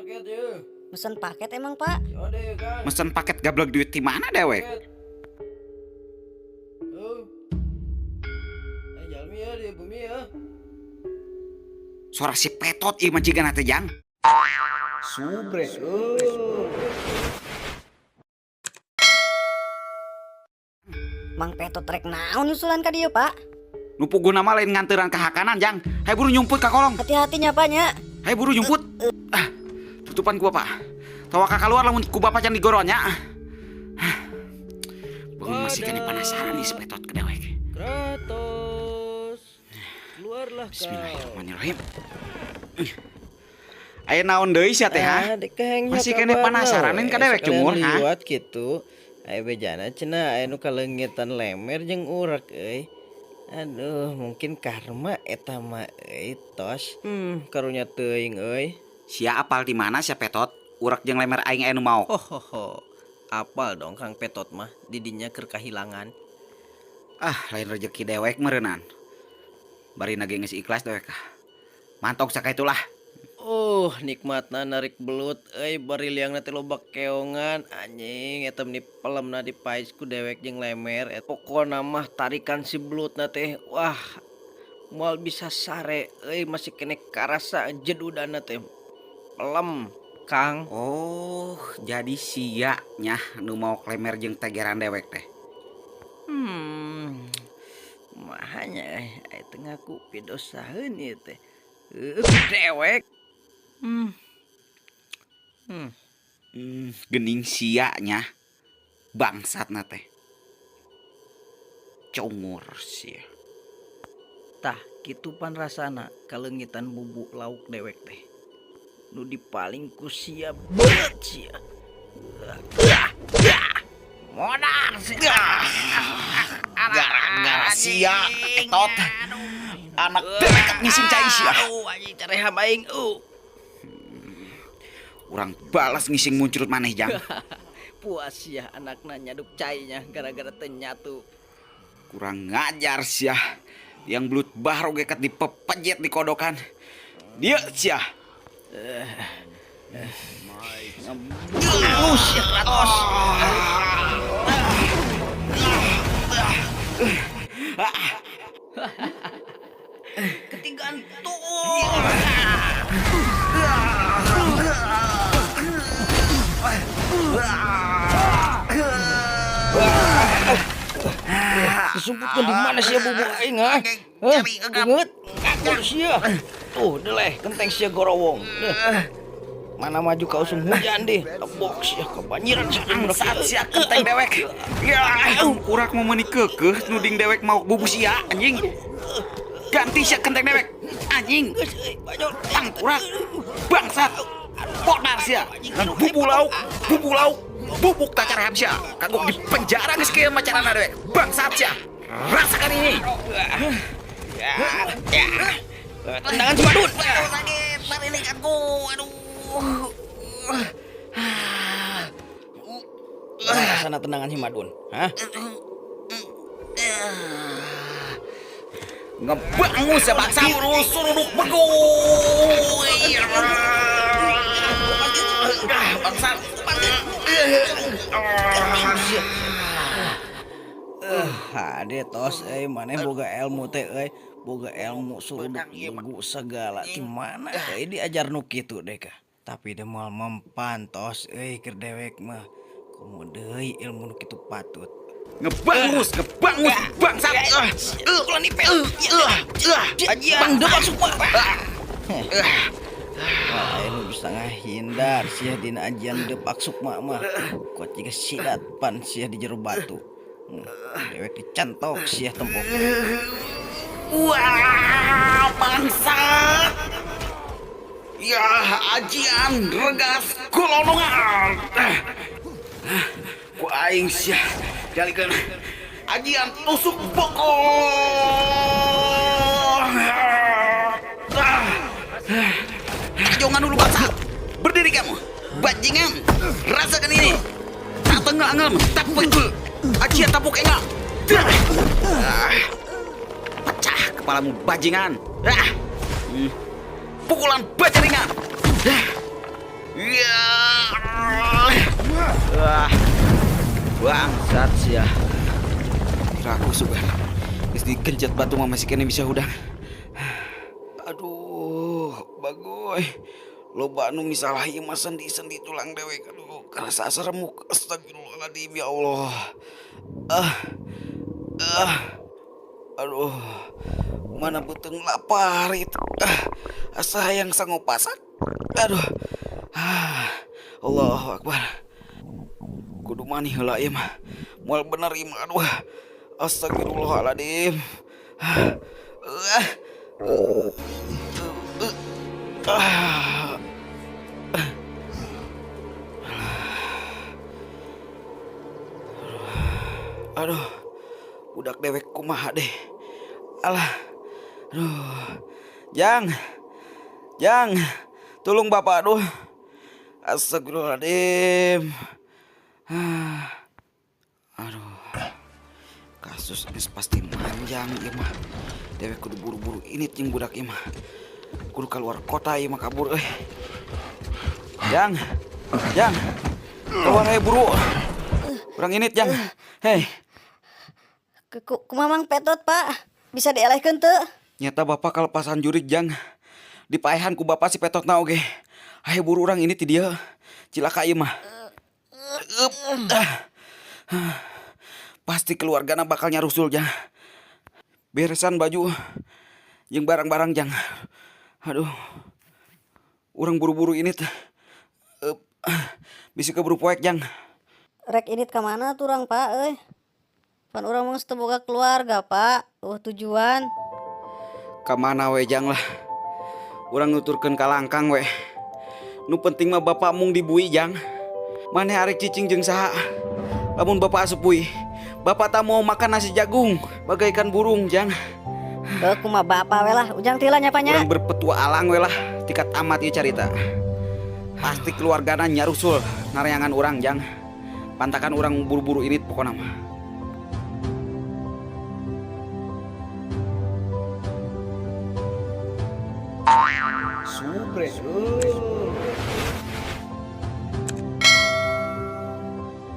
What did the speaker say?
Paket ya. Mesen paket emang, Pak? Ode kan. Mesen paket gablek duit di mana dewek? Paket. Oh. Eh jalmi ya di bumi ya. Suara si Petot ieu mah jigana teh, Jang. Subrek. Oh. Mang Petot rek naon nyusulan ka dieu, Pak? Nu puguna mah lain nganteran ka hakanan, Jang. Hayu buru nyumput ka kolong. Hati-hati nya, Pak nya. Hayu buru nyumput. Ah, tutupan ku bapak. Tawa ka keluar lamun ku bapak can digoron nya. Bangun masih kena penasaran nih si Petot ke dewek. Kratos. Keluarlah kau. Bismillahirrahmanirrahim. Aya naon deui sia teh ha? Ah, dek Masih kene penasaran ka dewek cungur ha? Liwat gitu. Aya bejana cenah aya nu kaleungitan lemer jeung urak euy. Aduh, mungkin karma eta mah euy tos. Karunya teuing euy. Sia apal di mana sia Petot? Urak jeung lemer aing aya nu maok. Ho ho ho. Apal dong Kang Petot mah didinya keur kahilangan. Ah, lain rezeki dewek meureunan. Bari ge geus ikhlas dewek ah. Mantok sakaitulah. Oh, nikmatna narik belut euy bari liangna teh loba keongan anjing eta meni pelemna dipais ku dewek jeung lemer eta pokona mah tarikan si belutna teh wah moal bisa sare euy masih keneh karasa jedudana teh pelem Kang. Oh, jadi sia nya nu maok lemer jeung tegeran dewek teh. Mahanya aya teu ngaku pidosaheun ieu teh. Dewek. Gening sia nya. Bangsatna teh. Cungur sia. Tah, kitu pan rasana kaleungitan bubuk lauk dewek teh. Nu dipaling ku sia beut sia. Modar sia. Gara-gara sia Petot. Anak dewek ngising cai sia. Aduh, anjing careham aing. Urang balas ngising muncrut maneh, Jang. Puas sia anakna nyaduk cainya gara-gara teu nyatu. Kurang ngajar sia. Yang belut bahro geket dipepejet di kodokan. Dia sia. Ngebangus sia Kratos. Ketigaan tuh. Disumputkeun di mana sia bubuk aing ha? Hah? Inget? Ngaku sia. Tuh, deleh kenteng sia gorowong. Deh. Mana maju ka usum hujan deh. Tebok sia kebanjiran sia budak Bangsat sia kenteng dewek. Ya, urak mau meuni keukeuh nuding dewek mau bubu sia anjing. Ganti sia kenteng dewek. Anjing. Tangkurak. Bangsat. Podar sia. Bubu lauk, bubu lauk, bubuk tacareham sia. Kagok di penjara geus kieu macarana dewek. Bangsat sia. Rasakan ini. Tendangan si Madun. Sakit, barilinganku. Aduh. Rasana tendangan si Madun. Hah? Ngebangus ya bangsa. Jurus suruduk begu. Ah, bangsat. Hade tos euy maneh boga ilmu teh euy, boga ilmu suruduk begu segala di mana euy diajar nu kitu deh kah. Tapi deh moal mempan tos euy keur dewek mah. Komo deui ilmu nu kitu patut. Ngebangus, ngebangus, bangsat. Ulah nipel. Ajian depan sukma. Wah, nu bisa ngahindar sia dina ajian depak sukma mah. Kuat jiga sidat pan sia di jero batu. Dewek dicantok sia tempok. Wah, bangsat. Ya, ajian regas golongan. Ku aing sia jalikeun ajian tusuk bokong. Jangan dulu bangsat. Berdiri kamu. Bajingan. Rasakan ini. Tak tengah angel, tak betul. Ajian tapuk engal. Pecah kepalamu bajingan. Pukulan bajaringan. Ya. Wah. Bangsat sia. Kira aku sugan. Geus digencet batu mah masih kene bisa hudang. Aduh, bagoy. Loba anu misalah ieu mah sendi-sendi tulang dewek. Aduh, karasa asa remuk. Astagfirullahaladzim ya Allah. Ah. Ah. Aduh. Mana beuteung lapar itu. Ah. Asa hayang sangopasak. Aduh. Ah. Allahu akbar. Kudu mani heula ieu mah. Moal bener ieu mah aduh. Astagfirullahaladzim. Ah. Ah. Ah. Aduh, budak dewek kumaha deh. Alah, aduh. Jang, Jang, tolong bapak aduh. Astagfirullahaladzim. Ah. Aduh, kasus geus pasti manjang ieu mah. Dewek kudu buru-buru ini jeung budak ieu mah. Kudu keluar kota ieu mah kabur euy. Jang, Jang, keluar ayo buru. Urang init Jang. Hei. Kumaha Mang Petot, Pak? Bisa dielehkeun teu? Nyata bapak kalepasan jurig Jang. Dipaehan ku bapak si Petotna oge. Ayo buru urang ini ti dieu. Cilaka ieu mah. Eup. Ah. Pasti keluargana bakal nyarusul Jang. Beresan baju jeung barang-barang Jang. Aduh. Urang buru-buru ini teh. Eup. Bisi keburu poek Jang. Rek init ka mana tuh urang, Pak euy? Pan urang mah geus teu boga keluarga, Pak. Eueuh tujuan. Ka mana we Jang lah. Urang nuturkeun ka langkang we. Nu penting mah bapak mung dibui Jang. Maneh arek cicing jeung saha? Lamun bapak asup bui, bapak tak mau makan nasi jagung bagaikan burung Jang. Heuh, kumaha bapak we lah. Ujang tila nya, Pak nya. Urang berpetualang we lah, tikat amat ieu carita. Pasti keluargana nyarusul ngareangan urang Jang. Pantakan urang buru-buru init pokona mah. Subre.